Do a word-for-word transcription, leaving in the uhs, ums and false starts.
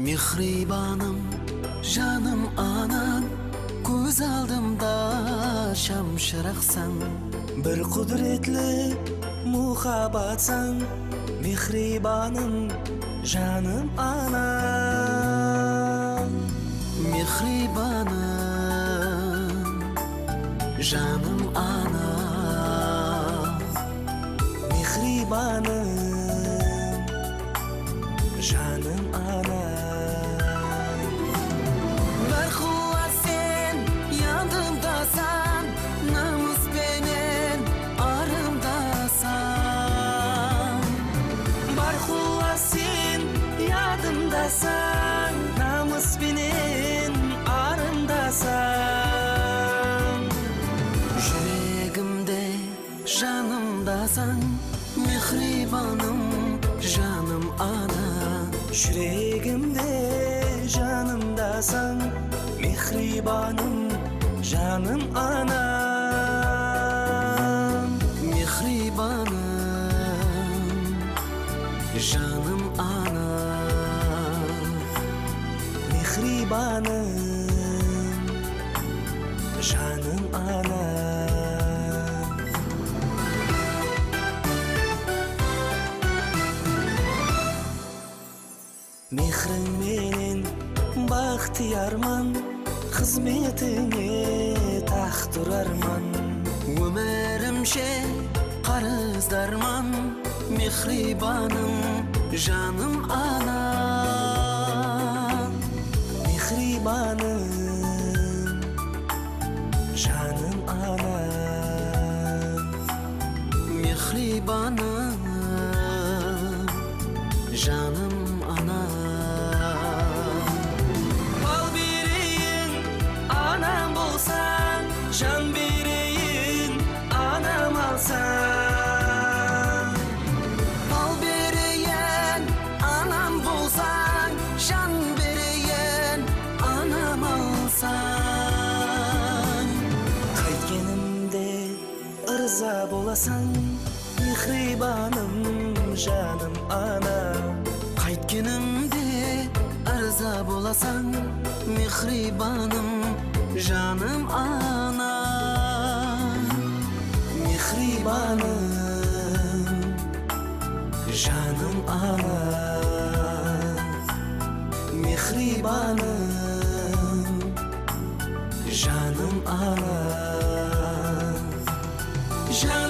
Mehriybanım, janım anam, kóz aldımda shamshıraqsań. Bir qúdiretli muhabbatsań, mehriybanım, janım anam. Mehriybanım, janım anam. Mehriybanım, janım anam. Bárqulla sen yadımdasań, namıs penen arımdasań. Bárqulla sen yadımdasań, namıs penen arımdasań. Júregimde janımdasań, mehriybanım, janım ana. Júregimde janımdasań, mehriybanım, janım ana. Mehriybanım, janım ana. Mehriybanım, janım ana. Mehriń menen baxtiyarman, xızmetińe taq turarman. Ómirimshe qarızdarman, mehriybanım, janım ana. Mehriybanım, janım ana. Mehriybanım, janım ana. Bal bereyin, anam bolsań, jan bereyin, anam alsań. Bal bereyin, anam bolsań, jan bereyin, anam alsań. Qaytkenimde ırza bolasań, mehriybanım, janım ana. Qaytkenimde ırza bolasań, mehriybanım, janım ana. Mehriybanım, janım ana. Mehriybanım, janım ana. Janım